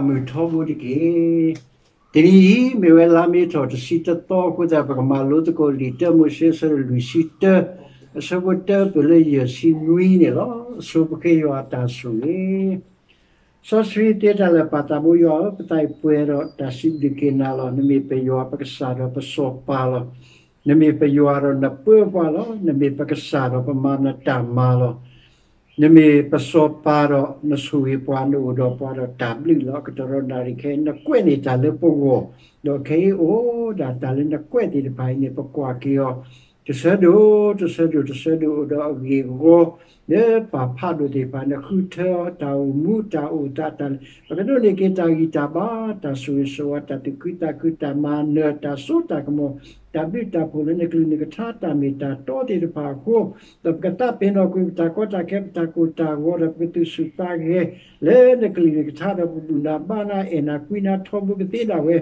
မုၢ်ထီဘိတက့ၢ်. တနံၤအံၤ မ့ၢ်ဝဲလါမ့ၤထီၣ်တဆံတသီအဃိသတး ပကမၤလိသကိးလံာ်တၢမိၤၡ့ အဆၢဒိၣ်လွံၢ်ဆံတၢ အဆၢဖိတၢပၢၢ်လၢယဲၢ်ဆံနွံန့ၣ်လီၤ. ဆိပဃ့ယွၤအတၢ်ဆိၣ်ဂ့ၤ စီဆှံသ့တၢ်လၢာ် ပၢ်သးဘိယွၤဧၢ, ပသးအံၤပှဲၤဒီးတၢ်စံးဘျုးက့ၤနၤလီၤ. နမ့ၢ်ပယွၤပကစၢ်ဒီးပစီၤပၤလီၤ. နမ့ၢ်ပယွၤဒီးနပၢၤပှၤလီၤ. နမ့ၢ်ပကစၢ်ဒီးပမၤနတၢ်မၤလီၤ. နမ့ၢ်ပစီၤပၤဒီးနဆိၣ်ဂ့ၤပှၤ နအိၣ်ဒီးပှၤဒီးတၢ်ဘျုးလီၤ. အကတၢၢ်ဒီးနၤဒၣ်ခဲအံၤ နကွဲးန့ၢ်တၢ်လၢပဂီၢ်, ဒီးခဲအံၤအိၣ်ဒၣ်တၢ်လၢနကွဲးသ့ၣ်တဖၣ်အံၤန့ၣ် ပကွၢ်က့ၤအီၤ တဆၢဒိၣ်တဆၢဒိၣ်တဆၢဒိၣ် အိၣ်ဒီးအဂ့ၢ်အဂီၢ် လၢပၢ်ဖးဒိၣ်သ့ၣ်တဖၣ် နဃုထၢအီၤ တၢ်အိၣ်မူတၢ်အိၣ်သးတၢ် ပကဒိးန့ၢ်က့ၤတၢ်ဂံၢ်တၢ်ဘါ တၢ်ဆိၣ်ဂ့ၤဆိၣ်ဝါ တၢ်သူၣ်ခုသးခု တၢ်မၤနၢၤ တၢ်စိတၢ်ကမီၤ တၢ်ဘျုးတၢ်ဖှိၣ်လၢနကလုၢ်နကထါ တၢ်မ့ၢ်တၢ်တီသ့ၣ်တဖၣ်အဃိ ဒီးပကသးပ့ၤနီၣ်ကွံာ် ပတၢ်ကီတၢ်ခဲ ပတၢ်ကိၢ်တၢ်ဂီၤ ဒီးပကသူၣ်ဆူၣ်သးဂဲၤ လၢနကလုၢ်နကထါ ဒီးပဘူၣ်နၤဘါနၤ အဲၣ်နၤကွံနၤ ထီဘိကသ့ဒၣ်ဝဲ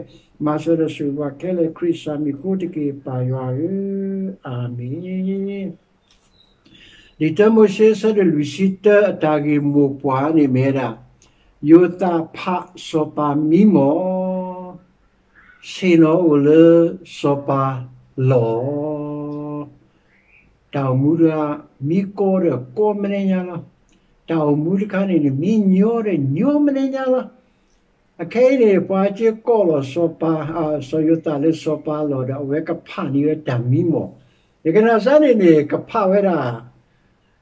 မၤစၢၤဒီးဆိၣ်ဂ့ၤပှၤခဲလၢာ် ခရံာ်စၢ်မံၤအဃိတက့ၢ် ပၢ်ယွၤဧၢ, အၤမ့ၣ်. လံာ်တၢမိၤၡ့ အဆၢဒိၣ်လွံၢ်ဆံတၢ အတၢ်ဂ့ၢ်မိၢ်ပှၢ်န့ၣ်မ့ၢ်ဝဲဒၣ် ယိၤသးဖးစီၤပၤမံမီၢ် ဆ့ၣ်နီၤအိၣ်လၢစီၤပၤလီၢ် တၢ်အိၣ်မူတခါ မံကီဒီးကီမနုၤညါလီၤ. တၢ်အိၣ်မူတခါန့ၣ်န့ၣ် မံညီဒီးညီမနုၤညါလီၤ. အခဲအံၤန့ၣ် ပှၤက့ၤကိးလီၤစီၤပၤ စီၤယိၤသးလၢစီၤပၤလီၢ်ဒီး အဝဲကဖးန့ၢ်ဝဲတၢ်မံမီၢ်, ယကနၣ်စၢ်န့ၣ်န့ၣ် ကဖးဝဲဒၣ်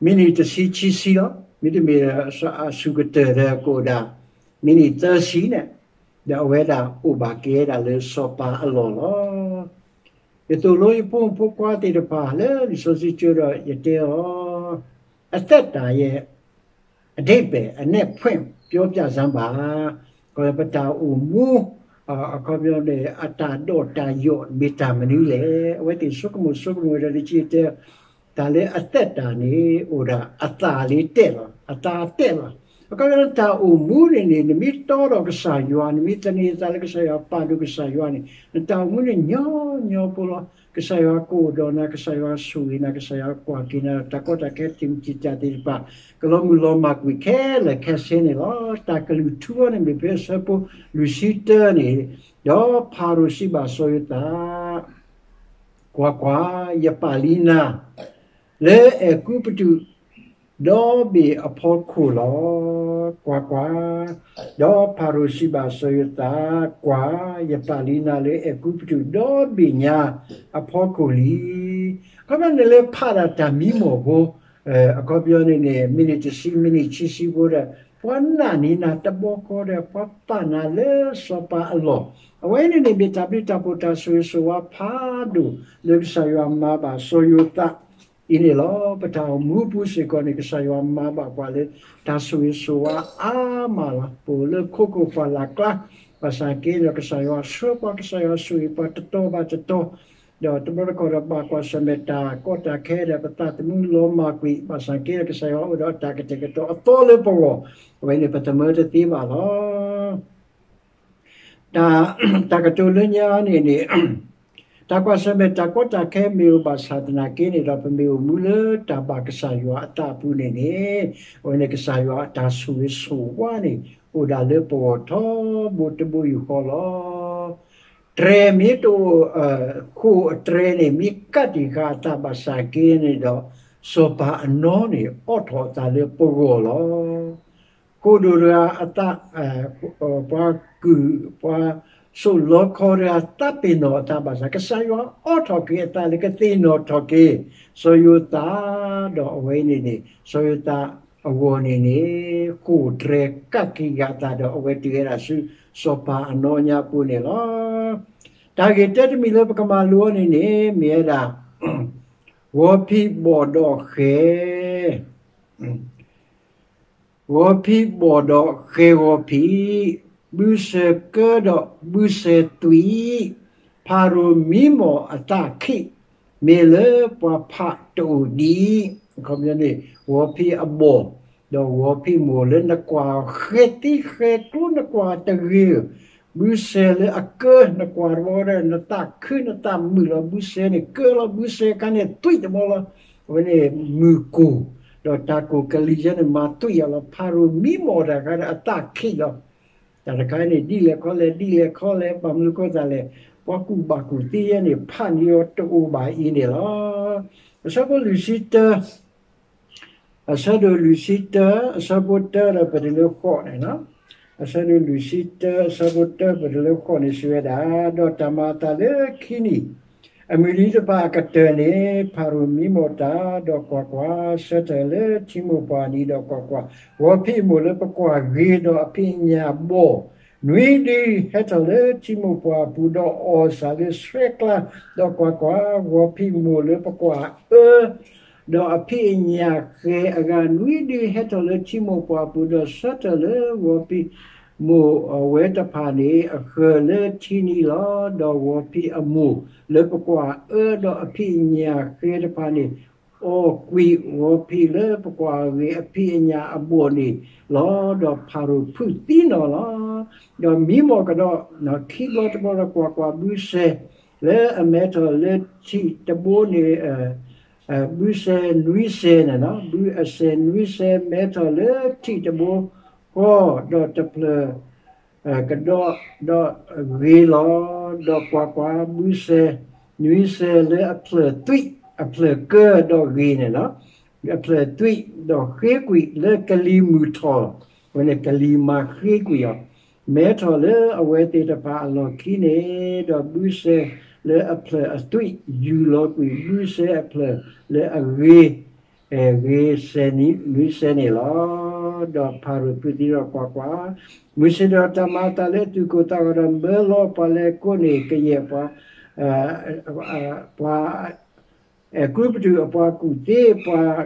မံးနံးတဆံခံဆံလီၤ. မ့တမ့ၢ် အဆူၣ်ကတၢၢ်ဒီးကအိၣ်ဒၣ် မံးနံးသၢဆံန့ၣ်, ဒီးအဝဲဒၣ်အိၣ်ဘၣ်က့ၤဝဲဒၣ်လၢစီၤပၤအလီၢ်လီၤ. ယသိၣ်လိယဖိမုၣ်ဖိခွါသ့ၣ်တဖၣ်လၢလံာ်စီဆှံကၠိဒီး ယတဲအီၤ အသက်တာရဲ့အဓိပ္ပာယ် အနက်ဖွင့်ပြောပြစမ်းပါ. ကီးလၢပတၢ်အိၣ်မူ အခီပညီန့ၣ် အတၢ်ဒိၣ်တၢ်ယိာ်မ့ၢ်တၢ်မနုၤလဲၣ်. အဝဲသ့ၣ်ဆိကမိၣ်ဆိကမိၣ်ဝဲဒီး တက့ၢ်တဲ တၢ်လၢအသက်တာန့ၣ် အိၣ်ဒၣ်အသးလၢတဲာ်လီၤ, အသးတဲာ်လီၤ. အခီပညီ တၢ်အိၣ်မူန့ၣ်န့ၣ် နမ့ၢ်တီဒီးကစၢ်ယွၤ, နမ့ၢ်သန့ၤအသးလၢကစၢ်ယွၤ, ပာ်ဒိၣ်ကစၢ်ယွၤန့ၣ် နတၢ်အိၣ်မူန့ၣ်ညီညီဖိလီၤ. ကစၢ်ယွၤကအိၣ်ဒီးနၤ, ကစၢ်ယွၤဆိၣ်ဂ့ၤနၤ, ကစၢ်ယွၤကွၢ်က့ၤနၤ, တၢ်ကီတၢ်ခဲ တံာ်မုၢ်တံာ်တာ်သ့ၣ်တဖၣ် ကလီၤမုၢ်လီၤမၢ်ကွံာ်ခဲလၢာ်ခဲဆ့န့ၣ်လီၤ. တၢ်ကလုၢ်ထူအီၤန့ၣ် မ့ၢ်ဖဲအဆၢဖိလွံၢ်ဆံတၢန့ၣ်, ဒီးဖၤရိၤစံးဘၣ်စီၤယိၤသး, ကွၢ်ကွၢ်, ယပာ်လံနၤ လၢအဲၤကူပတူး ဒီဘ့ၣ်အဖီခိၣ်လီၤ. ကွၢ်ကွၢ်, ဒီးဖၤရိၤစံးဘၣ်စီၤယိၤသး, ကွၢ်, ယပာ်လံနၤလၢအဲၤကူပတူး ဒီဘ့ၣ်ညါအဖီခိၣ်လံ. အခီပညီန့ၣ် လၢဖးဒၣ်တၢ်မံမီၢ်ဖိ, အခီပညီန့ၣ်န့ၣ် မံးနံးတဆံ မံးနံးခံဆံဖိဒီး ပှၤနာ်န့ၢ်နၤတဘျီဃီဒီး ပှၤပာ်နၤလၢစီၤပၤအလီၢ်, အဝဲန့ၣ်န့ၣ် မ့ၢ်တၢ်ဘျုးတၢ်ဖှိၣ် တၢ်ဆိၣ်ဂ့ၤဆိၣ်ဝါဖးဒိၣ် လၢကစၢ်ယွၤမၤဘၣ်စီၤယိၤသး အံၤန့ၣ်လီၤ. ပတၢ်အိၣ်မူပူၤစ့ၢ်ကီးန့ၣ် ကစၢ်ယွၤမၤဘၣ်ပှၤလၢ တၢ်ဆိၣ်ဂ့ၤဆိၣ်ဝါအါမးလီၤ. ပအိၣ်လၢခိခိၣ်ပှၢ်လၢ်ကျါ, ဘၣ်ဆၣ်က့ဒီး ကစၢ်ယွၤဆှၢပှၤ, ကစၢ်ယွၤဆိၣ်ဂ့ၤပှၤတတီၤဘၣ်တတီၤ, ဒီးတဘျီတခီၣ်ဒီး ဘၣ်ကွၢ်ဆၢၣ်မဲာ်တၢ်ကီတၢ်ခဲဒီး ပသးသမူလီၤမၢ်ကွံာ်, ဘၣ်ဆၣ်က့ဒီး ကစၢ်ယွၤအိၣ်ဒီးတၢ်ကတဲာ်ကတီၤအသီလၢပဂီၢ်, အဝဲန့ၣ် ပတမၢတသ့ဘၣ်လီၤ. တၢ်ကတိၤလၢညါန့ၣ်န့ၣ်, တၢ်ကွၢ်ဆၢၣ်မဲာ်တၢ်ကီတၢ်ခဲမ့ၢ်အိၣ်ဘၣ်ဆၣ်သနာ်က့န့ၣ်ဒီး ပမ့ၢ်အိၣ်မူလၢတၢ်ဘၣ်ကစၢ်ယွၤအသးအပူၤန့ၣ်န့ၣ်, အဝဲန့ၣ်ကစၢ်ယွၤအတၢ်ဆိၣ်ဂ့ၤဆိၣ်ဝါန့ၣ် အိၣ်ဒၣ်လၢပဂီၢ်ထီဘိတဘိယူၢ်ဃီလီၤ. တြဲၤမ့ၢ်တအိၣ်, ဃိာ်အတြဲၤန့ၣ် မ့ၢ်ကးတံာ်ဃာ်အသးဘၣ်ဆၣ်က့န့ၣ်ဒီး စီၤပၤအနီၢ်န့ၣ် အိးထီၣ်အသးလၢပဂီၢ်လီၤ. ဃိာ်ဒိၣ်တဂၤအသး, ပှၤကုၢ်, ပှၤစိာ်လီခီတဂၤ သးပ့ၤနီၣ်အသးဘၣ်ဆၣ် ကစၢ်ယွၤအိးထီၣ်က့ၤအသးလၢကသ့ၣ်နီၣ်ထီၣ်က့ၤ စီၤယိၤသး, ဒီးအဝဲအံၤန့ၣ်န့ၣ် စီၤယိၤသးအဂီၢ်န့ၣ်န့ၣ် ဃိာ်တြဲၤကးက့ၤဂၤသးဒီး အဝဲတုၤဝဲဒၣ်ဆူ စီၤပၤအနီၢ်ညါပူၤန့ၣ်လီၤ. တၢ်ဂ့ၢ်တၢတမံၤလၢပကမၤလိအီၤန့ၣ်န့ၣ် မ့ၢ်ဝဲဒၣ် ဂီၤဖံးဘီၣ်ဒီးဃဲၤ ဂီၤဖံးဘီၣ်ဒီးဃဲၤဂီၤဖံး, ဘုစဲၤကၢဒီးဘုစဲၤသွံၣ်, ဖၤရိၤမံမီၢ်အသးခံး, မ့ၢ်လၢပှၤဖးတအိၣ်ဒံး, အခီပညီန့ၣ် ဂီၤဖံးအဘီၣ်, ဒီးဂီၤဖံးမိၢ်လၢနကွၢ်ဃဲၤသံဃဲၤကျိနကွၢ်တဂ့ၤဧၢ, ဘုစဲၤလၢအကၢနကွၢ်တဘျီဒီး နသးခုနသးမုာ်လီၤ, ဘုစဲၤန့ၣ်ကၢလီၤ, ဘုစဲၤခါန့ၣ်သွံၣ်တဘျီလီၤ, အဝဲန့ၣ်မုၢ်ကိၢ်, ဒီးတၢ်ကိၢ်ကလံၤယဲန့ၣ် မၤသွံၣ်အီၤလီၤ, ဖၤရိၤမံမီၢ်တၢ်ခါဒီးအသးခံးလီၤ. တၢ်တခါအံၤန့ၣ် ဒ်လဲၣ်ခီလဲၣ် ဒ်လဲၣ်ခီလဲၣ် ဘၣ်မနုၤအဃိသတးလဲၣ်, ပှၤကူၣ်ဘၣ်ကူၣ်သ့ယဲန့ၣ် ဖးန့ၢ်အီၤတအိၣ်ဘၣ်အံၤန့ၣ်လီၤ. အဆၢဖိလွံၢ်ဆံတၢ အဆၢဒိၣ်လွံၢ်ဆံတၢ အဆၢဖိတၢဒီးပတုၤလၢဃိးန့ၣ်လီၤ. အဆၢဒိၣ်လွံၢ်ဆံတၢ အဆၢဖိတၢပတုၤလၢဃိးန့ၣ် စံးဝဲဒၣ်, ဒီးတၢ်မၤအသးလၢခံနံၣ် အမုၢ်နံၤတဖၣ်အကတၢၢ်န့ၣ် ဖၤရိၤမံမီၢ်တၢ်, ဒီးကွၢ်ကွၢ်, ဆၢထၢၣ်လၢထံမိၢ်ပှၢ်နံၤ, ဒီးကွၢ်ကွၢ်, ဂီၤဖံးအမိၢ်လၢပကွၢ်ဂ့ၤဒီးအဖံးအညၣ်အဘီၣ် နွံဒုဟဲထီၣ်လၢထံမိၢ်ပှၢ်အပူၤ, ဒီးအီၣ်စၢ်လၢဆှဲကျါ, ဒီးကွၢ်ကွၢ်, ဂီၤဖံးမိၢ်လၢပကွၢ်အၢ ဒီးအဖံးအညၣ်ဃဲၤအဂၤနွံဒုဟဲထီၣ်လၢထံမိၢ်ပှၢ်အပူၤ, ဒီးဆၢထၢၣ်လၢဂီၤဖံးမိၢ်အဝဲတဖၣ်န့ၣ် အဃၢၤလၢထံနံၤလီၤ. ဒီးဂီၤဖံးအမိၢ်လၢပကွၢ်အၢ ဒီးအဖံးအညၣ်ဃဲၤတဖၣ်န့ၣ် အီၣ်ကွံာ်ဂီၤဖံးလၢပကွၢ်အဂ့ၤအဖံးအညၣ်အဘီၣ်န့ၣ်လီၤ. ဒီးဖၤရိၤဖုးသံနီၢ်လီၤ. ဒီးမံမီၢ်ကဒီး ခံဘျီတဘျီဒီးကွၢ်ကွၢ်, ဘုစဲၤလၢအမဲထီၣ်လၢထံးတဘိန့ၣ် ဘုစဲၤနွံစဲၤန့ၣ်လီၤ. ဘုအစဲၤနွံစဲၤမဲထီၣ်လၢထံးတဘိဃီ, ဒီးတဖျၢၣ်ကဒီးဒီးဂ့ၤလီၤ. ဒီးကွၢ်ကွၢ်, ဘုစဲၤနွံစဲၤလၢအဖျၢၣ်သွံၣ်, အဖျၢၣ်ကၢဒီးဂ့ၤန့ၣ်လီၤ. အဖျၢၣ်သွံၣ်ဒီးဃ့ကွံာ်လၢကလံၤမုၢ်ထီၣ်, အဝဲန့ၣ်ကလံၤမၤဃ့ကွံာ်အီၤ, မဲထီၣ်လၢအဝဲသ့ၣ်တဖၣ်အလီၢ်ခံန့ၣ်, ဒီးဘုစဲၤလၢအဖျၢၣ်အသွံၣ်ယူၢ်လီၤကွံာ် ဘုစဲၤအဖျၢၣ်လၢအဂ့ၤ ဂ့ၤစဲၤနွံစဲၤန့ၣ်လီၤ. ဒီးဖၤရိၤဖုးသံဒီးကွၢ်ကွၢ်, မုၢ်ဆ့ၣ်ဒီးတၢ်မၤအသးလၢအသူၣ်ကိၢ်သးဂီၤဒီး မၢလီၤပှၤလဲၤကိးန့ၢ်ကယဲၢ်ပှၤ ပှၤ အဲၤကူပတူးအပှၤကူၣ်သ့, ပှၤ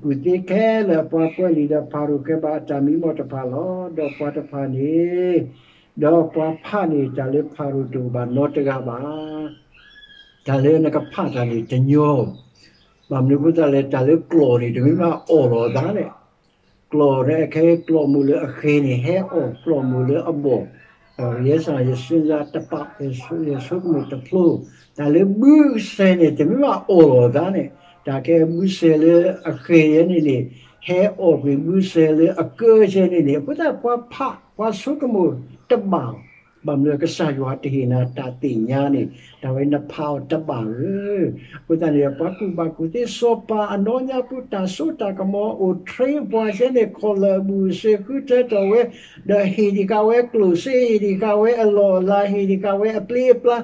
ကူၣ်သ့ခဲလၢာ်အပှၤပှဲၤလံာ်, ဒီးဖၤရိၤဃဲၤဘၣ်အတၢ်မံမီၢ်တဖၣ်လီၤ. ဒီးပှၤတဖၣ်န့ၣ်, ဒီးပှၤဖးန့ၣ် တၢ်လၢဖၤရိၤတအိၣ်ဘၣ်နီတဂၤဘၣ်. တၢ်လၢနကဖးတၢ်န့ၣ်တညီ, ဘၣ်မနုၤအဃိသတးလဲၣ်, တၢ်လၢကျီၢ်န့ၣ် တမ့ၢ်ဘၣ်အီၣ်လီၤအသးန့ၣ်, ကျီၢ်န့ၣ် ခဲကျီၢ်မိၢ်လၢအဃဲၤန့ၣ် ဟဲအီၣ်ကျီၢ်မိၢ်လၢအဘီၣ်, ယဲစ့ၢ် ယစ့ၢ်တပာ် ယဆိကမိၣ်တဖျိ, တၢ်လၢဘုစဲၤန့ၣ် တမ့ၢ်ဘၣ်အီၣ်လီၤအသးန့ၣ်, တၢ်ကဲဘုစဲၤလၢအဃဲၤယဲန့ၣ်န့ၣ်, ဟဲအီၣ်ကွံာ်ဘုစဲၤလၢအကၢယဲန့ၣ်န့ၣ်, အဃိသတးပှၤဖး ပှၤဆိကမိၣ်တဘၣ်, ဘၣ်မနုၤကစၢ်ယွၤတဟ့ၣ်နၤတၢ်သ့ၣ်ညါန့ၣ်, တၢ်ဝဲနဖးအီၤတဘၣ်ဧၢ. အဃိသတးန့ၣ်ဒီး ပှၤကူၣ်ဘၣ်ကူၣ်သ့ စီၤပၤအနီၢ်ညါပူၤ တၢ်စိတၢ်ကမီၤအိၣ် train ပှၤယဲန့ၣ် ခီၣ်လၢာ်အဘူၣ်အစ့ ဃုထၢထီၣ်ဝဲ, ဒီးဟ့ၣ်ဒံးဃာ်ဝဲကျိၣ်စ့ ဟ့ၣ်ဒံးဃာ်ဝဲအလီၢ်အလၤ ဟ့ၣ်ဒံးဃာ်ဝဲအပျ့အပျါ,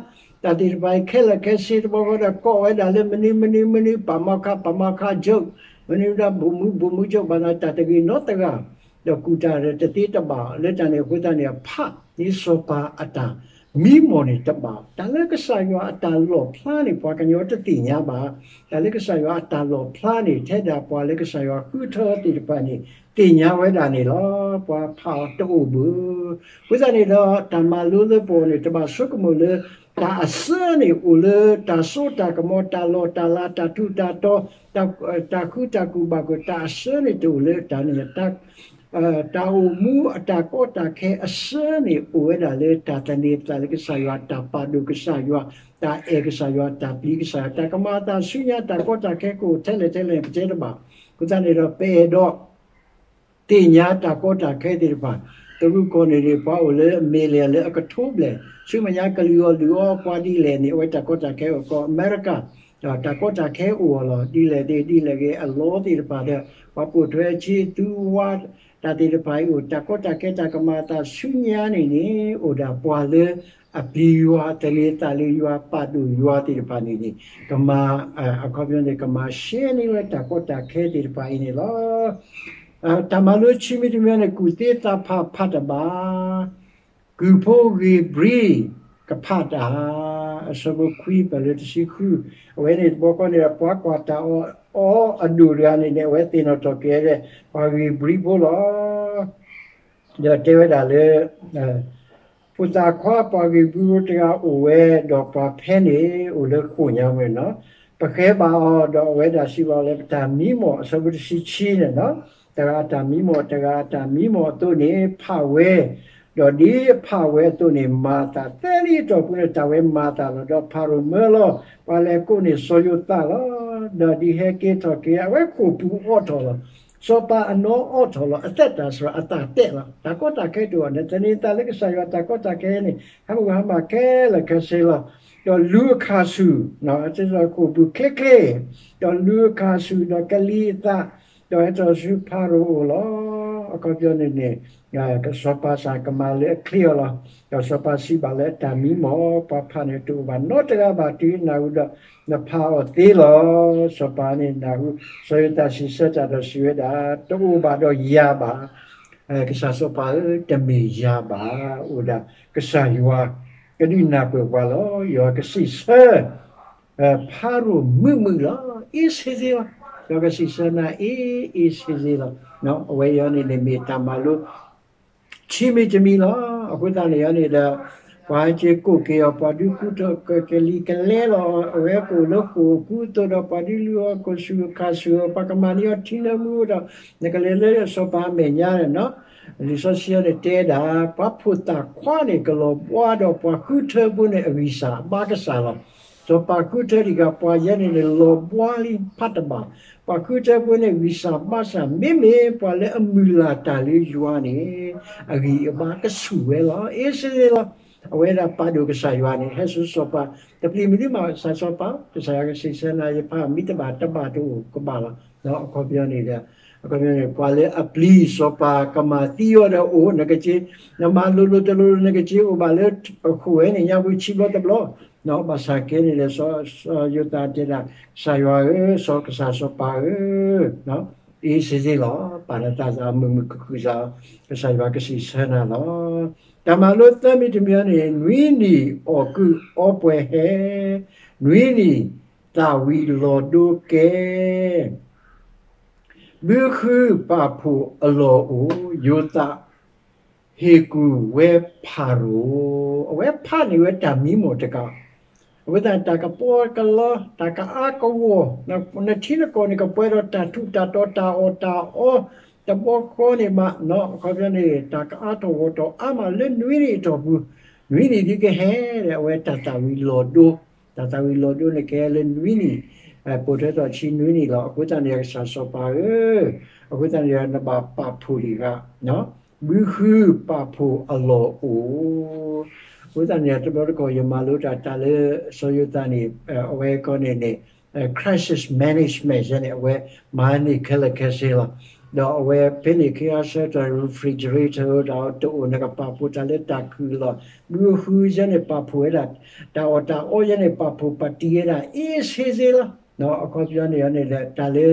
တၢ်သ့ၣ်တဖၣ်အံၤခဲလၢာ်ခဲဆ့တဘျီဃီဒီး ကိးဝဲဒၣ်လၢမနုၤမနုၤမနုၤ ပှၤမၤခါ ပှၤမၤခါ ချုပ်, မနုၤဒၣ် ဗိုလ်မှူး ဗိုလ်မှူးချုပ် ဘၣ်သးတၢ်တဂ့ၤနီတဂၤ, ဒီးကူၣ်တၢ်တသ့တဘၣ် လၢတၢ်န့ၣ်အဃိသတးန့ၣ် အဖးန့ၢ်စီၤပၤအတၢ်မံမီၢ်န့ၣ်တဘၣ်. တၢ်လၢကစၢ်ယွၤအတၢ်လီၣ်ဖျါန့ၣ် ပှၤကညီတသ့ၣ်ညါဘၣ်. တၢ်လၢကစၢ်ယွၤအတၢ်လီၣ်ဖျါန့ၣ် ထဲဒၣ်ပှၤလၢကစၢ်ယွၤဃုထၢသ့ၣ်တဖၣ်န့ၣ် သ့ၣ်ညါဝဲဒၣ်န့ၣ်လီၤ. ပှၤဖးအီၤတအိၣ်ဘၣ်. အဃိသတးန့ၣ်ဒီး တၢ်မၤလိလၢပဂီၢ်န့ၣ် တဘၣ်ဆိကမိၣ်လၢ တၢ်အစၢန့ၣ်အိၣ်လၢတၢ်စိတၢ်ကမီၤ တၢ်လီၢ်တၢ်လၤ တၢ်ထူးတၢ်တီၤ တၢ်ဃုတၢ်ကူၣ်ဘၣ်ကူၣ် တၢ်အစၢန့ၣ်တအိၣ်လၢတၢ်န့ၣ် တၢ်အိၣ်မူအတၢ်ကီတၢ်ခဲအစၢန့ၣ် အိၣ်ဝဲဒၣ်လၢတၢ်သန့ၤသးလၢကစၢ်ယွၤ တၢ်ပာ်ဒိၣ်ကစၢ်ယွၤ တၢ်အဲၣ်ကစၢ်ယွၤ တၢ်ပျံၤကစၢ်ယွၤ တၢ်ကမၤအသးဆူညါ တၢ်ကီတၢ်ခဲကအိၣ်ထဲလဲၣ်ထဲလဲၣ်န့ၣ် ပတဲတဘၣ်. အဃိသတးန့ၣ်ဒီး ပအဲၣ်ဒိး သ့ၣ်ညါတၢ်ကီတၢ်ခဲသ့ၣ်တဖၣ်, တရူးကီၢ်န့ၣ်န့ၣ် ပှၤအိၣ်လၢအမဲာ်လဲၣ်လၢအကထိဘျဲၣ်, ဆူမဲာ်ညါကလုာ်အီၣ်လုာ်အီပှၤဒ်လဲၣ်န့ၣ် အဝဲတၢ်ကီတၢ်ခဲအိၣ်ကီး အမဲရကၤ, တၢ်ကီတၢ်ခဲအိၣ်အီၤလီၤ. ဒ်လဲၣ်သ့ၣ်ဒ်လဲၣ်ဂ့ၤ အလီသ့ၣ်တဖၣ်ဒီး ပှၤပိာ်ထွဲဆံသူဝါ တၢ်သ့ၣ်တဖၣ်အံၤအိၣ် တၢ်ကီတၢ်ခဲ တၢ်ကမၤအသးဆူညါန့ၣ်န့ၣ် အိၣ်ဒၣ်ပှၤလၢအပျံၤယွၤ သန့ၤသးလၢယွၤ ပာ်ဒိၣ်ယွၤသ့ၣ်တဖၣ်န့ၣ်န့ၣ် ကမၤ အခီပညီန့ၣ် ကမၤရှဲန့ၢ်ဝဲတၢ်ကီတၢ်ခဲသ့ၣ်တဖၣ်အံၤန့ၣ်လီၤ. တၢ်မၤလိဆံမံၤတမံၤန့ၣ် ကူၣ်သ့သးဖးဖးတဘၣ်, ကုၢ်ဖိဂ့ၤဘြံၤကဖးတၢ်, အဆၢဖိခွံပၢၢ်လၢတဆံဃု, အဝဲန့ၣ်တဘျီဃီန့ၣ် ပှၤကွၢ်တၢ်အီၤအဒိၣ်တဂၤန့ၣ်န့ၣ် အဝဲသ့ၣ်နီၣ်ထီၣ်က့ၤဝဲဒၣ် ပှၤဂ့ၤဘြံၤဖိလီၤ. ဒီးတဲဝဲဒၣ်လၢ ဖိသၣ်ခွါပှၤဂ့ၤဘြံၤဖိတဂၤအိၣ်ဝဲ, ဒီးပှၤဖဲန့ၣ်အိၣ်လၢဃိာ်ညါဝဲနီၤ. ပဃဲဘၣ်အီၤ ဒီးအဝဲဒၣ်စံးဘၣ်အီၤလၢ ပတၢ်မံမီၢ် အဆၢဖိတဆံခံန့ၣ်နီၤ, တဂၤအတၢ်မံမီၢ် တဂၤအတၢ်မံမီၢ်အသိးန့ၣ် ဖးဝဲ, ဒီးဒ်အဖးဝဲအသိးန့ၣ် မၤအသး သၢနံၣ်အတီၢ်ပူၤန့ၣ် တၢ်ဝဲမၤအသးလီၤ. ဒီးဖၤရိၤမၢလီၤ ပှၤလဲၤကိးန့ၢ်စီၤယိၤသးလီၤ. ဒီးဒ်ဟဲက့ၤထီၣ်က့ၤ အဝဲဃိာ်ပူၤအိးထီၣ်လီၤ. စီၤပၤအနီၢ်အိးထီၣ်လီၤ အသက်တာဆိုတာ အသံအသက်လီၤ. တၢ်ကီတၢ်ခဲတအိၣ် နသန့ၤသးလၢကစၢ်ယွၤတၢ်ကီတၢ်ခဲန့ၣ် ဟးမုၢ်ဟးမၢ်ခဲလၢာ်ခဲဆ့လီၤ. ဒီးလူၤအခၣ်ဆူၣ် စ့ၢ်ကီးခိၣ်ပူၤချ့ချ့, ဒီးလူၤအခၣ်ဆူၣ် ဒီးကလံၤအသး, ဒီးဟဲထီၣ်ဆူဖၤရိၤအအိၣ်လီၤ. အခီပညီန့ၣ်န့ၣ် စီၤပၤစ့ၢ်ကမၤလၢအချ့အီၤလီၤ. ဒီးစီၤပၤစံးဘၣ်လၢအတၢ်မံမီၢ် ပှၤဖးန့ၣ်တအိၣ်ဘၣ်နီတဂၤဘၣ် တုၤနၢ်ဟူဒီး နဖးအီၤသ့လီၤ. စီၤပၤန့ၣ်နၢ်ဟူ စီၤယိၤသးစံးဆၢတၢ်ဒီးစံးဝဲဒၣ် တအိၣ်ဘၣ်ဒီးယၤဘၣ်. ကစၢ်စီၤပၤဧၢ တမ့ၢ်ယၤဘၣ်. အိၣ်ဒၣ်ကစၢ်ယွၤ ကဒုးနၢ်ပၢၢ်ပှၤလီၤ. ယွၤကစံးဆၢ ဖၤရိၤမုာ်မုာ်လီၤ. အ့ဆ့ဆ့လီၤ. ယွၤကစံးဆၢနၤ အ့အ့ဆ့ဆ့လီၤ. အဝဲအံၤန့ၣ်န့ၣ်မ့ၢ်တၢ်မၤလိ ဆံးမံၤတမံၤလီၤ. အဃိသတးန့ၣ်န့ၣ်ဒီး ပှၤဟဲက့ၤကိးက့ၤအီၤ ပှၤဒုးကူထီၣ်ကလံၤကလဲလီၤ. အဝဲကအိၣ်လၢဃိာ်အကူအသိးဒီး ပှၤဒုးလူၤအီၤ ခိၣ်ဆူၣ်အခၣ်ဆူၣ်အီၤ ပှၤကမၤန့ၢ်အီၤထံနၢမူဒီး နကလဲၤလၢစီၤပၤအမဲာ်ညါန့ၣ်နီၤ. လံာ်စီဆှံန့ၣ်တဲဒၣ် ပှၤဖိသၣ်ခွါန့ၣ် ကလီၤဘှါဒီးပှၤဃုထၢဖိန့ၣ် အဂံၢ်စၢ်ဘါကစၢ်လီၤ. စီၤပၤဃုထၢတဂၤ ပှၤယဲန့ၣ်န့ၣ် လီၤဘှါလံဖးတဘၣ်. ပှၤဃုထၢဖိန့ၣ် ဂံၢ်စၢ်ဘါစၢ် မ့မ့ၢ်ပှၤလၢအမုၢ်လၢ်တၢ်လၢယွၤန့ၣ် အဂံၢ်အဘါကဆူၣ်ဝဲလီၤ. အ့စ့လီၤ. အဝဲဒၣ်ပာ်ဒိၣ်ကစၢ်ယွၤန့ၣ် ဟဲဆူစီၤပၤ တပျံၤမနုၤမး ကစၢ်စီၤပၤ ကစၢ်ယွၤကစံးဆၢနၤ ယဖးမံတဘၣ်တဘၣ်တအိၣ်ကဘၣ်လီၤ. အခီပညီန့ၣ်ဒီး အခီပညီန့ၣ် ပှၤလၢအပျံၤစီၤပၤကမၤသံအီၤဒီးအိၣ် နကက့ နမၤလိၤလိၤတလိၤလိၤ နကက့အိၣ်ဘၣ်လၢအဃိာ်ဝဲန့ၣ် ညါပူၤဆံဘျီတဘျီ ဘၣ်ဆၣ်ကဲန့ၣ်ဒီး စီၤယိၤသးတဲဒၣ် ကစၢ်ယွၤဧၢ စီၤကစၢ်စီၤပၤဧၢ အ့စ့စ့လီၤ. ပာ်နသးစၢ် မုာ်မုာ်ခုၣ်ခုၣ်စၢ် ကစၢ်ယွၤကစံးဆၢနၤလီၤ. တၢ်မၤလိသၢမံၤတမံၤန့ၣ် နွံနံၣ်အီၣ်ကုးအီပှဲၤဟဲ, နွံနံၣ်သၣ်ဝံၤလီၤဒိကဲ ဘုဃုပာ်ဖှိၣ်အလီၢ်အိၣ်, ယိၤသးဟ့ၣ်ကူၣ်ဝဲဖၤရိၤ, အဝဲဖးန့ၢ်ဝဲတၢ်မံမီၢ်တကး, အဝဲသ့ၣ်တၢ်ကပီၤကလီ တၢ်ကအါကဝီၤ, နထံနကီၢ်န့ၣ် ကပှဲၤဒီးတၢ်ထူးတၢ်တီၤ တၢ်အီၣ်တၢ်အီ, တဘျီဃီန့ၣ်ဘၣ်, အခီပညီန့ၣ် တၢ်ကအါထီၣ်ဂီၢ်ထီၣ်အါမးလၢနွံနံၣ်အတီၢ်ပူၤ, နွံနံၣ်ဒ်ကဟဲဒီး အဝဲတၢ်သၣ်ဝံၤလီၤဒိ, တၢ်သၣ်ဝံၤလီၤဒိန့ၣ်ကဟဲလၢနွံနံၣ်, ပိာ်ထွဲထီၣ်ဆံနွံနံၣ်လီၤ. အဃိသတးန့ၣ် ကစၢ်စီၤပၤဧၢ, အဃိသတးန့ၣ် နဘၣ်ပာ်ဖှိၣ်ဒံးဘၣ်, ဘုဃုပာ်ဖှိၣ်အလီၢ်အိၣ်, အဃိသတးန့ၣ် တဘျီတခီၣ် ယမၤလိတၢ်တၢ်လၢစီၤယိၤသးန့ၣ် အဝဲကီန့ၣ်န့ၣ် crisis management ယဲန့ၣ် အဝဲမၤန့ၢ်ခဲလၢာ်ခဲဆ့လီၤ. ဒီးအဝဲဖဲန့ၣ် ခဲအါဆၢကတီၢ် refrigerator တအိၣ် နကပာ်ဖှိၣ်တၢ်လၢတၢ်ခုၣ်လီၤ. ဘုဃုယဲန့ၣ် ပာ်ဖှိၣ်ဝဲဒၣ် တၢ်အီၣ်တၢ်အီယဲန့ၣ် ပာ်ဖှိၣ်ပာ်တံၢ်ဝဲဒၣ် အ့စ့စ့လီၤ. အခီပညီန့ၣ်န့ၣ် တၢ်လၢ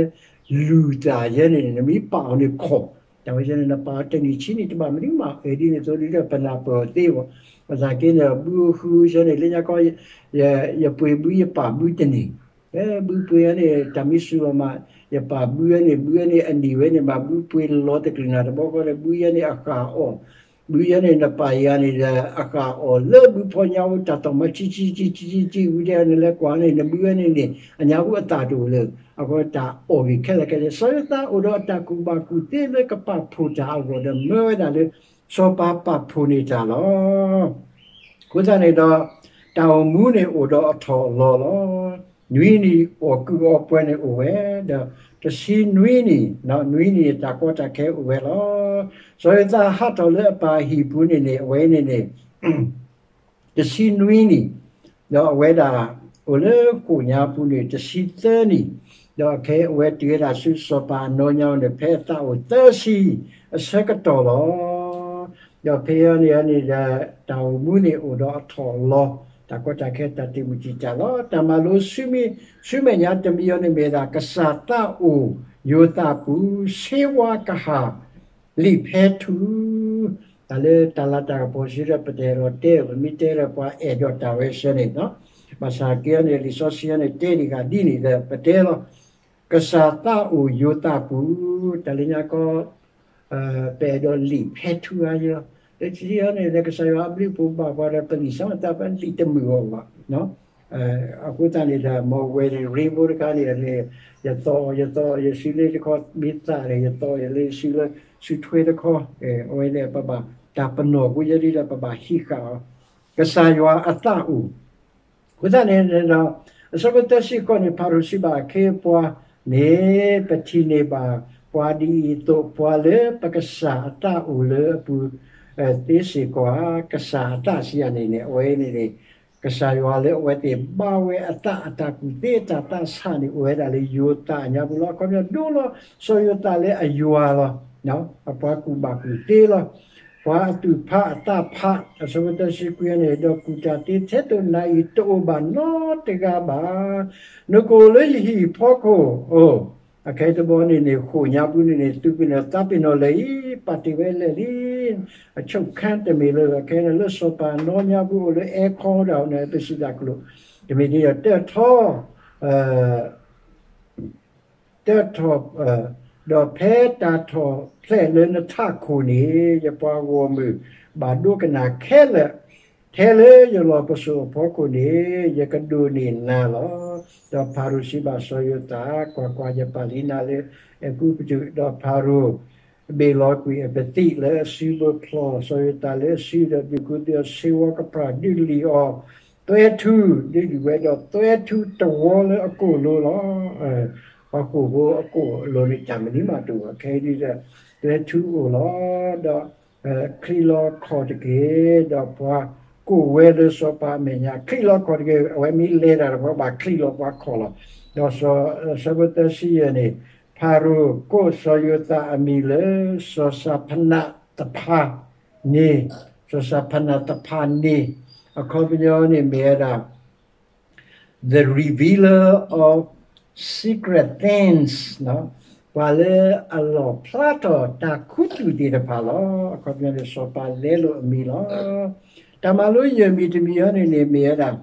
လူၤသးယဲန့ၣ် နမ့ၢ်ပာ်အီၤန့ၣ်ခီၣ်, တၢ်ဝဲယဲန့ၣ် နပာ်အီၤတနံၣ်ဆံနံၣ်တဘၣ်မနုၤမး အဲၣ်ဒ်န့ၣ်သိးဒ်ဒီး ပနၢ်ပၢၢ်အီၤသ့ဘၣ်. ဘၣ်ဆၣ်က့န့ၣ် ဘုဃုယဲန့ၣ် လၢညါခီ ယပှ့ၤဘုယပာ်ဘုတနံၣ်, ဘုပှ့ၤယဲန့ၣ် တၢ်မံစူၤလီၤမး, ယပာ်ဘုယဲန့ၣ် ဘုယဲန့ၣ်အနံၣ်ဝဲန့ၣ်မး ဘုပှ့ၤလီၤတကလုာ်နၤတဘျီဃီဒီး ဘုယဲန့ၣ်အဃၣ်အီၣ်, ဘုယဲန့ၣ်နပာ်ယၤန့ၣ်ဒီး အဃၣ်အီၣ်လၢဘုဖီညါအိၣ် တၢ်သီၣ်မး ကံကံကံကံကံကံဝံၤဒီး နလဲၤကွၢ်န့ၣ် နဘုယဲန့ၣ်န့ၣ် အညါပူၤအသၣ်တအိၣ်လၢၤ, အဃိတၢ်အီၣ်ဂ့ၤခဲလၢာ်ခဲဆ့ စီၤယိၤသးအိၣ်ဒီးအတၢ်ကူၣ်ဘၣ်ကူၣ်သ့လၢကပာ်ဖှိၣ်တၢ်အဂီၢ်ဒီး မၢဝဲဒၣ်လၢ စီၤပၤပာ်ဖှိၣ်န့ၢ်တၢ်လီၤ. အဃိသတးန့ၣ်ဒီး တၢ်အိၣ်မူန့ၣ်အိၣ်ဒီးအထီၣ်အလီၤလီၤ. နွံနံၣ်အီၣ်ကုးအီပှဲၤန့ၣ်အိၣ်ဝဲ, ဒီးတဆံနွံနံၣ်, နွံနံၣ်တၢ်ကီတၢ်ခဲအိၣ်ဝဲလီၤ. စီၤယိၤသးဟးထီၣ်လၢအပၢ်အဟံၣ်ပူၤန့ၣ်န့ၣ် အဝဲန့ၣ်န့ၣ် တဆံနွံနံၣ်, ဒီးအဝဲဒၣ်အိၣ်လၢဃိာ်ညါပူၤန့ၣ် တဆံသၢနံၣ်, ဒီးခဲအံၤအဝဲတုၤဝဲဒၣ်ဆူစီၤပၤအနီၢ်ညါန့ၣ် ဖဲအသးအိၣ်သၢဆံအဆၢကတီၢ်လီၤ. ဒီးဖဲအံၤန့ၣ်န့ၣ်ဒီး တၢ်အိၣ်မူန့ၣ်အိၣ်ဒီးအထီၣ်အလီၤ, တၢ်ကီတၢ်ခဲတၢ်တံာ်မုၢ်တံာ်တာ်လီၤ. တၢ်မၤလိဆူမဲာ်ညါတမံၤအံၤန့ၣ်မ့ၢ်ဒၣ် ကစၢ်သးအိၣ်ယိၤသးပူၤ ဆ့ဝါကဟၣ် လံာ်ဖဲထူ, တၢ်လၢတၢ်လၤတၢ်ကပီၤစ့ဒီး ပတအဲၣ်ဒိးတဲ ပမ့ၢ်တဲဒီးပှၤအဲၣ်ဒိးတၢ်ဝဲဆၢန့ၣ်, ဘၣ်ဆၣ်က့န့ၣ် လံာ်စီဆှံန့ၣ် တဲဒံးဂၤဒ်န့ၣ်ဒီး ပတဲလီၤ. ကစၢ်သးအိၣ်ယိၤသးပူၤ, တၢ်လၢညါကီ ပအဲၣ်ဒိးလံာ်ဖဲထူဧါယီၤ, လၢခံန့ၣ် ကစၢ်ယွၤအဘျုးအဖှိၣ်ဘၣ်ပှၤဒီး ပလံာ်စီၤသးပှၢ်လံာ်တမုာ်အီၤဘၣ်. အဃိသတးန့ၣ်ဒီး မ်ဝဲန့ၣ် rainbow တခါန့ၣ် ယသီၣ်အီၤ ယသီၣ်အီၤ ယစုလၢတခီ မ့ၢ်သးဒီး ယသီၣ်အီၤ ယလၢစုလၢ စုထွဲတခီ, အဝဲန့ၣ် ပဘၣ်တၢ်ပနီၣ်ဖိယဲဒ်ဒီး ပဘၣ်ဟံးဃာ်အီၤ, ကစၢ်ယွၤအသးအိၣ် အဃိသတးန့ၣ်ဒီး အဆၢဖိသၢဆံဃိးန့ၣ် ဖၤရိၤစံးဘၣ်အခ့အပှၤန့ၣ် ပထံၣ်န့ၢ်ဘၣ် ပှၤဒ်အံၤအသိး ပှၤလၢပကစၢ်အတၢ်အိၣ်လၢအပူၤသ့စ့ၢ်ကီးဧါ. ကစၢ်အတၢ်စံးယၤန့ၣ်န့ၣ် အဝဲန့ၣ်န့ၣ် ကစၢ်ယွၤလၢအဝဲသ့ၣ်ဘၣ်ဝဲအတၢ် အတၢ်ကူၣ်သ့ အတၢ်သးဆးန့ၣ် အိၣ်ဝဲဒၣ်လၢယိၤသးအညါပူၤလီၤ. အခီပညီဒိလီၤ စီၤယိၤသးလၢအယွၤလီၤ. အပှၤကူၣ်ဘၣ်ကူၣ်သ့လီၤ. ပှၤအသူၣ်ဖးအသးဖး အဆၢဖိသၢဆံခွံန့ၣ် ဒီးကူၣ်တၢ်သ့ထဲသိးနၤအံၤ တအိၣ်ဘၣ်နီတဂၤဘၣ်. နကအိၣ်လၢယဟံၣ်ဖီခိၣ်ဧိၤ, အခဲအံၤတဘျီန့ၣ်န့ၣ် ဃိာ်ညါပူၤန့ၣ်န့ၣ် သူၣ်ပ့ၤနီၣ်သးပ့ၤနီၣ်လၢာ်အံၤ ပာ်တ့ၢ်ဝဲလၢာ်လံ. အဆိပ်ခန်းတမ့ၢ်လၢ ခဲအံၤန့ၣ် လၢစီၤပၤနီၢ်ညါပူၤအိၣ်လၢ aircon ဒၣ်န့ၣ် ပစံးတၢ်ကလိာ်, တမ့ၢ်ဒ်ဒီး တၢၢ်ထီၣ် တၢၢ်ထီၣ် ဒီးဖဲတၢ်ထီၣ်ဖျဲၣ်လၢနထးခိၣ်န့ၣ် ယပှၤဂီၢ်မုၢ်ဘၣ်ဒိကနၣ်ခဲလၢာ်, ထဲလၢယလီၢ်ပစိာ်အဖီခိၣ်န့ၣ် ယကဒိးန့ၢ်နၤလီၤ. ဒီးဖၤရိၤစံးဘၣ်စီၤယိၤသး, ကွၢ်ကွၢ်, ယပာ်လံနၤလၢအဲၤကူပတူး, ဒီးဖၤရိၤ ဘ့ၣ်လီၤကွံာ်အပသံးလၢအစုပူၤ, ဖျီၣ်စီၤယိၤသးလၢအစု, ဒီးဒုးကူသုအီၤဆ့ဝီကဖျၢၣ်, ဒုးလံၣ်အီၤသွဲထူ, ဒုးဒုးဝဲဒီးသွဲထူတဝီလၢအကိာ်လိၤလီၤ. ပှၤဃိာ်ဖိအကိာ်လိၤန့ၣ် တၢ်မနုၤမးတအိၣ်ဘၣ်, ခဲအံၤဒ်ဒီး သွဲထူအိၣ်လီၤ. ဒီးချံးလီၤခီၣ်တက့ၢ်, ဒီးပှၤကိးဝဲလၢစီၤပၤအမဲာ်ညါ, ချံးလီၤခီၣ်တက့ၢ်, အဝဲမ့ၢ်လဲၤတၢ်ဒီး ပှၤဘၣ်ချံးလီၤပှၤခီၣ်လီၤ. ဒီးဆၢဖိသၢဆံယဲၢ်န့ၣ်, ဖၤရိၤကိးစီၤယိၤသးအမံၤလၢ စီၤၡဖနးသဖၤန့ၣ်, စီၤၡဖနးသဖၤန့ၣ်, အခီပညီန့ၣ်မ့ၢ်ဝဲဒၣ် the revealer of secret things, ပှၤလၢအလီၣ်ဖျါထီၣ်တၢ်ခူသူၣ်သ့ၣ်တဖၣ်လီၤ. အခီပညီန့ၣ် စီၤပၤလဲလိာ်အမံၤလီၤ. တၢ်မၤလိယဲၢ်မံၤတမံၤအံၤန့ၣ်န့ၣ် မ့ၢ်ဝဲဒၣ်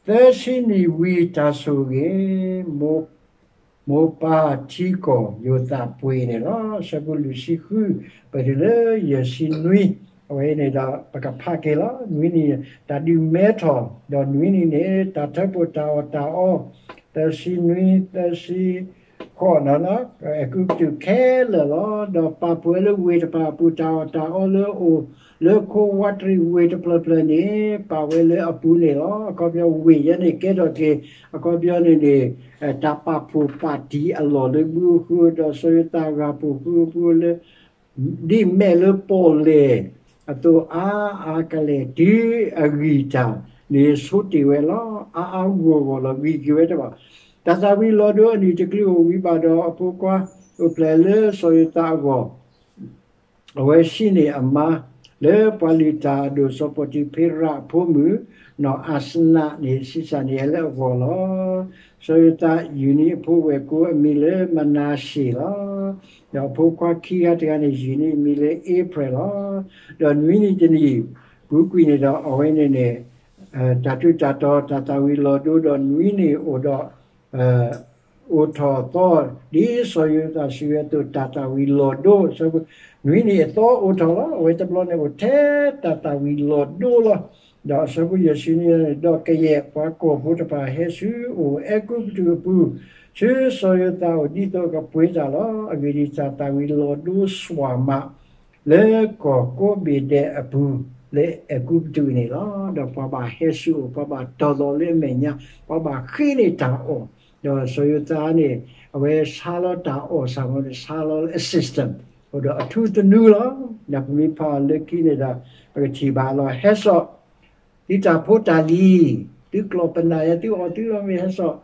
သၢဆံနံၣ်ဝံၤတၢ်ဆိၣ်ဂ့ၤ, မိၢ်ပၢ်ထံကီၢ်ယိၤသးပှ့ၤန့ၣ်လီၤ. ဆၢဖိလွံၢ်ဆံဃု ပတုၤလၢယဲၢ်ဆံနွံ, အဝဲန့ၣ်ဒီး ပကဖးက့ၤလီၤ. နွံနံၣ်တၢ်ဒုးမဲထီၣ်, ဒီးနွံနံၣ်န့ၣ် တၢ်ထၢဖှိၣ်တၢ်အီၣ်တၢ်အီ, သၢဆံနွံ သၢဆံဃိးန့ၣ် အဲၤကူပတူးခဲလၢာ်လီၤ. ဒီးပာ်ဖှိၣ်ဝဲလၢဝ့ၢ်တဖၣ်အပူၤ တၢ်အီၣ်တၢ်အီလၢအအိၣ် လၢခိဝးတရံးဝ့ၢ်တဖျၢၣ်ဖျၢၣ်န့ၣ် ပာ်ဝဲလၢအပူၤန့ၣ်လီၤ. အခီပညီဝ့ၢ်ယဲန့ၣ်ကဲထီၣ်က့ၤ အခီပညီန့ၣ်န့ၣ် တၢ်ပာ်ဖှိၣ်ပာ်တံၢ်အလီၢ်လၢဘုအဃိ ဒီးစီၤယိၤသးဂၤပိာ်ဃုအပူၤလၢ ဒ်မဲာ်လၢပီၣ်လဲၣ်အသိးအါအါကလဲာ် တုၤအဂံၢ်တၢ်န့ၣ်ဆိတ့ၢ်ဝဲလီၤ. အါအါဂီၢ်ဂီၢ်လီၤ ဂံၢ်က့ၤဝဲတဘၣ်. တၢ်သၣ်ဝံၤလီၤဒိအနံၣ်တကလုာ်အိၣ်ဝံၤဘၣ်ဒီး အဖိခွါအိၣ်ဖျဲၣ်လၢစီၤယိၤသးအဂီၢ် အဝဲဟံးန့ၢ်အမါ လၢပှၤလုၢ်တၢ်အဒိၣ် စီၤပီၤတံၤဖ့ရးအဖိမုၣ် နီၢ်အၤစနးန့ၣ် ဆံးစၢ်န့ၢ်အီၤလၢအဂီၢ်လီၤ. စီၤယိၤသးယူၢ်နံၤအဖိဝဲၢ်ကိအမံၤလၢမနၤၡ့ၣ်လီၤ. ဒီးအဖိခွါခံဂၤတဂၤန့ၣ် ယူၢ်နံၤအမံၤလၢအ့ဖြဲၣ်လီၤ. ဒီးနွံနံၣ်တနံၣ်ပူၤကွံာ်န့ၣ်ဒီး အဝဲန့ၣ်န့ၣ် တၢ်ထူးတၢ်တီၤ တၢ်သၣ်ဝံၤလီၤဒိဒီး နွံနံၣ်အိၣ်ဒီး အိၣ်ထီၣ်သီ ဒ်စီၤယိၤသးစံးဝဲအသိး တၢ်သၣ်ဝံၤလီၤဒိ နွံနံၣ်အသီအိၣ်ထီၣ်လီၤ. အဝဲတဘျီန့ၣ်အိၣ်ထဲတၢ်သၣ်ဝံၤလီၤဒိလီၤ. ဒီးအဆၢဖိယဲၢ်ဆံနွံန့ၣ် ဒီးကယဲၢ်ပှၤကီၢ်ဖိတဖၣ်ဟဲဆူအိၣ်အဲၤကူပတူးအပူၤ ဆူစီၤယိၤသးအအိၣ် ဒ်သိးကပှ့ၤတၢ်လီၤ. အဂ့ၢ်ဒ်အံၤ, တၢ်သၣ်ဝံၤလီၤဒိစွၣ်မး လၢကီၢ်ကိးဘ့ၣ်ဒဲးအပူၤ လၢအဲၤကူပတူးန့ၣ်လီၤ. ဒီးပှၤဘၣ်ဟဲဆူအအိၣ်, ပှၤဘၣ်တီၤလီၤလၢအမဲာ်ညါ, ပှၤဘၣ်ဃ့န့ၢ်တၢ်အီၣ်, ဒီးစီၤယိၤသးန့ၣ် အဝဲဆါလီၤတၢ်အီၣ်စ့ၢ်ကီးန့ၣ် ဆါလီၤလၢအ system အိၣ်ဒီးအထူသနူလီၤ. ဒီးပမ့ၢ်ဖးအီၤလၢခံန့ၣ်ဒီး ပကထံၣ်ဘၣ်လီၤ. ဟဲစိာ် သုတၢ်ဖိတၢ်လံၤ, သုကျိာ်ပနၢ်ယၤ, သုအီၣ်သုအီမ့ၢ်ဟဲစိာ်,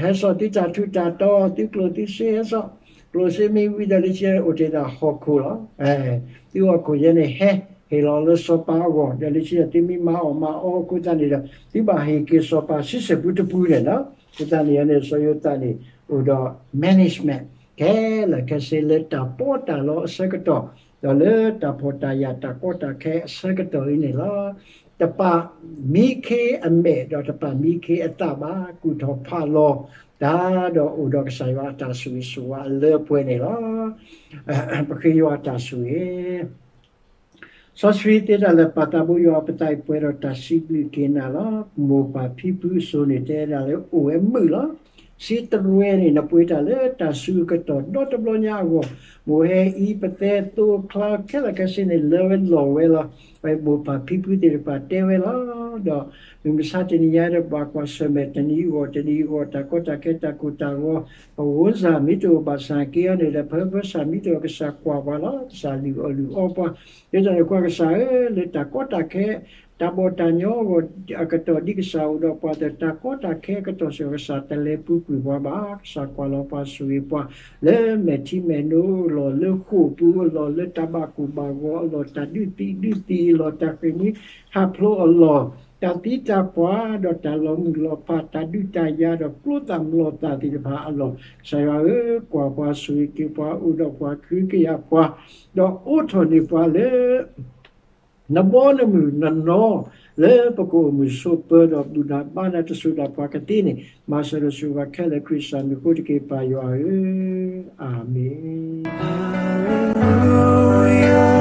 ဟဲစိာ်သုတၢ်ထူးတၢ်တီၤ, သုကျိၣ်သုစ့ဟဲစိာ်, ကျိၣ်စ့မ့ၢ်ဝံၤဒီး လၢခံအိၣ်တ့ၢ်ဒၣ်ဟီၣ်ခိၣ်လီၤ. သုဟီၣ်ခိၣ်ယဲန့ၣ် ဟဲဟ့ၣ်လီၤလၢစီၤပၤအဂီၢ်, ဒီးလၢခံန့ၣ် သုမ့ၢ်မၤအီၣ်မၤအီအဃိသတးန့ၣ်ဒီး သုဘၣ်ဟ့ၣ်က့ၤစီၤပၤဆံဆဲၣ်ပူတပူန့ၣ်လီၤ. အဃိသတးန့ၣ်န့ၣ် စီၤယိၤသးန့ၣ် အိၣ်ဒီး management ခဲလၢာ်ခဲဆ့လၢတၢ်ပီးတၢ်လီအဆၢကတီၢ်, ဒီးလၢတၢ်ဖှီၣ်တၢ်ယာ်တၢ်ကီတၢ်ခဲအဆၢကတီၢ်အံၤန့ၣ်လီၤ. တပာ်မံခ့အမဲာ်ဒီးတပာ်မံခ့အသးဘၣ်, ကူၣ်ထီၣ်ဖးလီၤတၢ်ဒီးအိၣ်ဒီးကစၢ်ယွၤအတၢ်ဆိၣ်ဂ့ၤဆိၣ်ဝါအလၢအပှဲၤန့ၣ်လီၤ. ပဃ့ယွၤအတၢ်ဆိၣ်ဂ့ၤ စီဆှံသ့တၢ်လၢာ် ပာ်သးဘိယွၤ ပသးအံၤပှဲၤဒီးတၢ်စံးဘျုးက့ၤနၤလီၤ. မိၢ်ပၢ်ဖံဖုအစိၤန့ၣ် တဲဒၣ်လၢအိၣ်ဝဲမုာ်လီၤ. စံတရဲန့ၣ် နပှ့ၤတၢ်လၢတၢ်ဆူးအကတီၢ်ဒီတဘျီညါအဂီၢ်, မိၢ်ဟဲအံၤ ပသဲသိချါခဲလၢာ်ခဲဆ့န့ၣ် လၢဝဲလီၤဝဲလီၤ. ပမိၢ်ပၢ်ဖံဖုသ့ၣ်တဖၣ်တဲဝဲလီၤ. ဒီးမုၢ်မဆါတနံၤညါဒီး ဘၣ်ကွၢ်ဆၢၣ်မဲာ်တနံၤအဂီၢ် တနံၤအဂီၢ် တၢ်ကီတၢ်ခဲတၢ်ကိၢ်တၢ်ဂီၤ, ပဝိစၢ်မ့ၢ်တအိၣ်ဘၣ်ဆၣ်က့အီၤန့ၣ်ဒီး ပဝဲပၢ်ဆၣ်မ့ၢ်တအိၣ်ကစၢ်ကွၢ်ပှၤလီၤ. ကစၢ်လုၢ်အီၣ်လုၢ်အီပှၤ, ဒ်သိးန့ၣ်ကွၢ်ကစၢ်ဧၢ လၢတၢ်ကီတၢ်ခဲ တၢ်ဘီၣ်တၢ်ညီအဂီၢ်အကတီၢ် ဒ်ကစၢ်အိၣ်ဒီးပှၤဒီး တၢ်ကီတၢ်ခဲအကတီၢ်စ့ၢ်ကီး ကစၢ်တလဲၤပူၤကွံာ်ပှၤဘၣ်. ကစၢ်ကွၢ်လီၤပှၤဆိၣ်ဂ့ၤပှၤ လၢမဲာ်ထံမဲာ်နိအလီၢ်, လၢဃိာ်ပူၤအလီၢ်, လၢတၢ်ဘၣ်ကိၢ်ဘၣ်ဂီၤအလီၢ်, တၢ်ဒုးသံဒုးသံအလီၢ်, တၢ်ဃ့ၢ်မှံဟးဖျိးအလီၢ်, တၢ်သံတၢ်ပှၢ်ဒီးတၢ်လီၤမုၢ်လီၤဖး, တၢ်ဒုးတၢ်ယၤဒီးကျိသၣ်မျိာ်သၣ်သ့ၣ်တဖၣ်အလီၢ်, ကစၢ်ယွၤဧၢ, ကွၢ်ပှၤဆိၣ်ဂ့ၤက့ၤပှၤ အိၣ်ဒီးပှၤ ကဟုကယာ်ပှၤ, ဒီးအိးထီၣ်န့ၢ်ပှၤလၢ နဘီနမုၢ်နနီၤ, လၢပကအိၣ်မုာ်ဆိးပၢၤဒီး ဘူၣ်နၤဘါနၤတစိၤဒၣ်ပှၤကသ့န့ၣ်, မၤစၢၤဒီးဆိၣ်ဂ့ၤခဲလၢာ် ခရံာ်စၢ်မံၤအဃိတက့ၢ် ပၢ်ယွၤဧၢ, အၤမ့ၣ်.